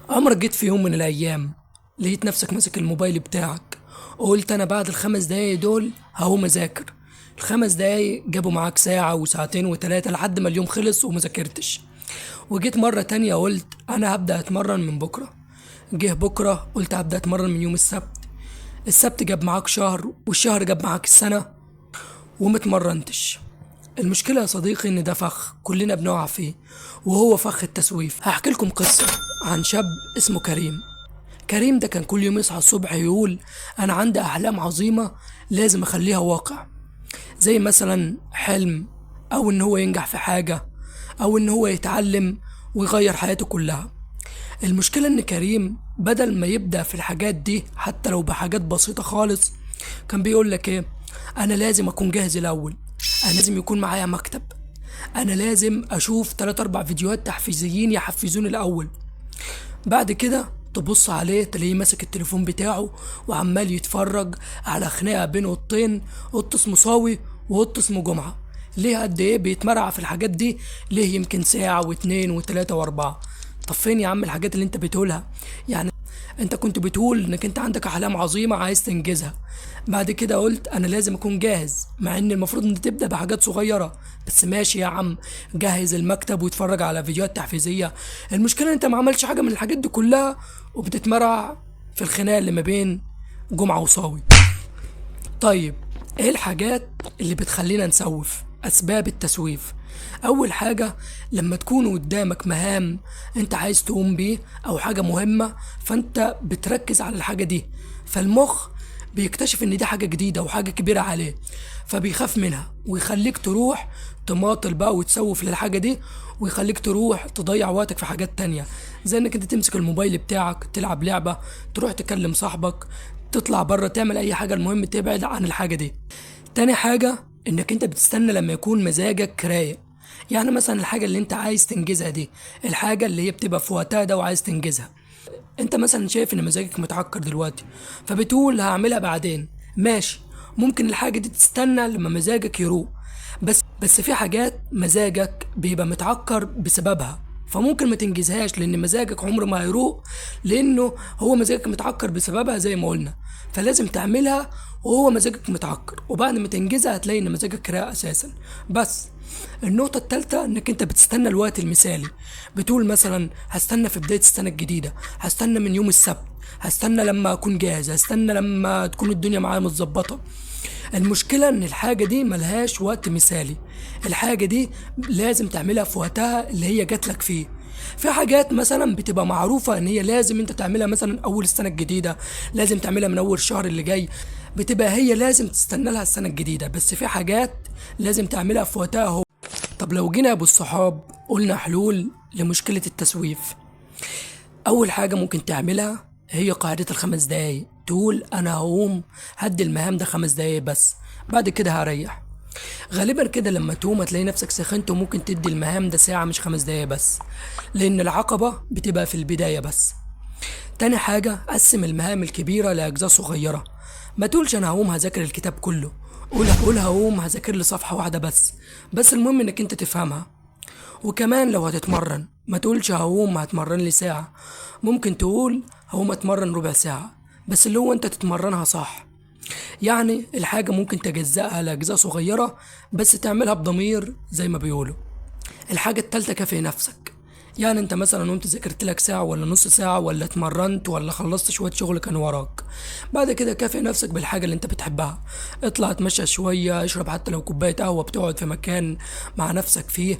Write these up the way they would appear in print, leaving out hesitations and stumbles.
عمرك جيت في يوم من الأيام لقيت نفسك ماسك الموبايل بتاعك وقلت أنا بعد ال5 دقايق دول هقوم أذاكر؟ ال5 دقايق جابوا معاك ساعة وساعتين وتلاتة لحد ما اليوم خلص وما ذاكرتش. وجيت مرة تانية قلت أنا هبدأ أتمرن من بكرة، جه بكرة قلت هبدأ أتمرن من يوم السبت، السبت جاب معاك شهر والشهر جاب معاك السنة ومتمرنتش. المشكلة يا صديقي إن ده فخ كلنا بنقع فيه، وهو فخ التسويف. هحكي لكم قصة عن شاب اسمه كريم. كريم ده كان كل يوم يصحى الصبح يقول أنا عندي أحلام عظيمة لازم أخليها واقع، زي مثلا حلم أو إن هو ينجح في حاجة أو إن هو يتعلم ويغير حياته كلها. المشكلة إن كريم بدل ما يبدأ في الحاجات دي حتى لو بحاجات بسيطة خالص، كان بيقول لك إيه؟ أنا لازم أكون جاهز الأول، أنا لازم يكون معايا مكتب، أنا لازم أشوف 3-4 فيديوهات تحفيزيين يحفزوني الأول. بعد كده تبص عليه تلاقيه ماسك التليفون بتاعه وعمال يتفرج على خناقة بين قطين، قط اسمه صاوي وقط اسمه جمعة. ليه قد ايه بيتمرع في الحاجات دي؟ ليه يمكن ساعة و2 و3 و4. طب فين يا عم الحاجات اللي انت بتقولها؟ يعني انت كنت بتقول انك انت عندك احلام عظيمة عايز تنجزها، بعد كده قلت انا لازم اكون جاهز، مع ان المفروض ان تبدأ بحاجات صغيرة. بس ماشي يا عم، جهز المكتب واتفرج على فيديوهات تحفيزية. المشكلة انت ما عملتش حاجة من الحاجات دي كلها وبتتمرع في الخناقة اللي ما بين جمعة وصاوي. طيب ايه الحاجات اللي بتخلينا نسوف؟ اسباب التسويف. اول حاجة لما تكون قدامك مهام انت عايز تقوم بيه او حاجة مهمة، فانت بتركز على الحاجة دي، فالمخ بيكتشف ان دي حاجة جديدة وحاجة كبيرة عليه، فبيخاف منها ويخليك تروح تماطل بقى وتسوف للحاجة دي، ويخليك تروح تضيع وقتك في حاجات تانية، زي انك انت تمسك الموبايل بتاعك تلعب لعبة، تروح تكلم صاحبك، تطلع بره تعمل اي حاجة، المهم تبعد عن الحاجة دي. تاني حاجة انك انت بتستنى لما يكون مزاجك رايق. يعني مثلا الحاجة اللي انت عايز تنجزها دي، الحاجة اللي هي بتبقى في وقتها ده وعايز تنجزها، انت مثلا شايف ان مزاجك متعكر دلوقتي فبتقول هعملها بعدين. ماشي، ممكن الحاجة دي تستنى لما مزاجك يروق، بس في حاجات مزاجك بيبقى متعكر بسببها، فممكن ما تنجزهاش لان مزاجك عمره ما هيروق، لانه هو مزاجك متعكر بسببها زي ما قلنا، فلازم تعملها وهو مزاجك متعكر، وبعد ما تنجزها هتلاقي ان مزاجك رايق اساسا. بس النقطة التالتة انك انت بتستنى الوقت المثالي. بتقول مثلا هستنى في بداية السنة الجديدة، هستنى من يوم السبت، هستنى لما اكون جاهز، هستنى لما تكون الدنيا معايا متظبطة. المشكلة ان الحاجة دي ملهاش وقت مثالي، الحاجة دي لازم تعملها في وقتها اللي هي جاتلك فيه. في حاجات مثلا بتبقى معروفة ان هي لازم انت تعملها مثلا اول السنة الجديدة، لازم تعملها من اول شهر اللي جاي، بتبقى هي لازم تستنى لها السنة الجديدة. بس في حاجات لازم تعملها في وقتها هو. طب لو جينا ابو الصحاب قلنا حلول لمشكلة التسويف، اول حاجة ممكن تعملها هي قاعدة ال5 دقايق. تقول انا هقوم هدي المهام ده 5 دقايق بس، بعد كده هريح. غالبا كده لما تقوم هتلاقي نفسك سخنت وممكن تدي المهام ده ساعة مش 5 دقايق بس، لان العقبة بتبقى في البداية بس. تاني حاجة، قسم المهام الكبيرة لأجزاء صغيرة. ما تقولش انا هقوم هذاكر الكتاب كله، قول هقوم هذاكر لي صفحة واحدة بس المهم انك انت تفهمها. وكمان لو هتتمرن ما تقولش هقوم هتمرن لي ساعة، ممكن تقول هقوم اتمرن ربع ساعة بس، اللي هو انت تتمرنها صح. يعني الحاجة ممكن تجزأها لأجزاء صغيرة بس تعملها بضمير زي ما بيقولوا. الحاجة التالتة، كافئ نفسك. يعني انت مثلا قمت ذاكرت لك ساعة ولا نص ساعة ولا اتمرنت ولا خلصت شوية شغل كان وراك، بعد كده كافئ نفسك بالحاجة اللي انت بتحبها. اطلع اتمشى شوية، اشرب حتى لو كوباية قهوة، بتقعد في مكان مع نفسك فيه،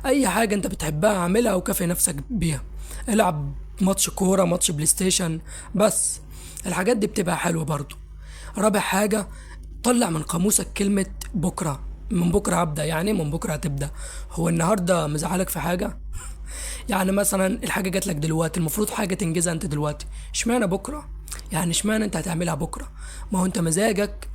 اي حاجة انت بتحبها اعملها وكافئ نفسك بيها. العب ماتش كورة، ماتش بلاي ستيشن، بس الحاجات دي بتبقى حلوة برضو. رابع حاجة، طلع من قاموسك كلمة بكرة. من بكرة هبدأ، يعني من بكرة هتبدأ. هو النهاردة مزعلك في حاجة؟ يعني مثلا الحاجة جات لك دلوقتي، المفروض حاجة تنجزها انت دلوقتي، اشمعنى بكرة؟ يعني اشمعنى انت هتعملها بكرة؟ ما هو انت مزاجك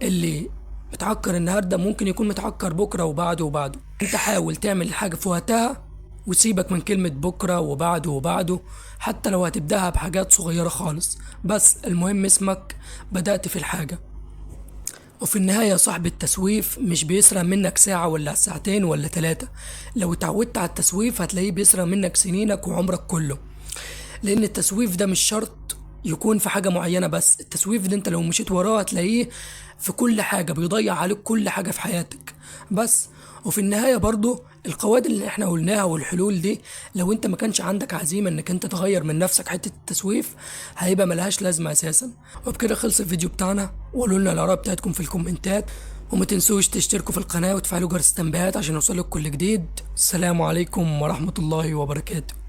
اللي متعكر النهاردة ممكن يكون متعكر بكرة وبعده وبعده. انت حاول تعمل الحاجة في وقتها وسيبك من كلمة بكرة وبعده وبعده، حتى لو هتبدأها بحاجات صغيرة خالص، بس المهم اسمك بدأت في الحاجة. وفي النهاية صاحب التسويف مش بيسرق منك ساعة ولا ساعتين ولا 3، لو اتعودت على التسويف هتلاقيه بيسرق منك سنينك وعمرك كله. لان التسويف ده مش شرط يكون في حاجة معينة بس، التسويف ده انت لو مشيت وراه هتلاقيه في كل حاجة، بيضيع عليك كل حاجة في حياتك بس. وفي النهاية برضو القواعد اللي احنا قلناها والحلول دي، لو انت ما كانش عندك عزيمة انك انت تغير من نفسك حتة التسويف، هيبقى ملهاش لازمة اساسا. وبكده خلص الفيديو بتاعنا، وقولوا لنا الآراء بتاعتكم في الكومنتات، وما تنسوش تشتركوا في القناة وتفعلوا جرس التنبيهات عشان يوصلك كل جديد. السلام عليكم ورحمة الله وبركاته.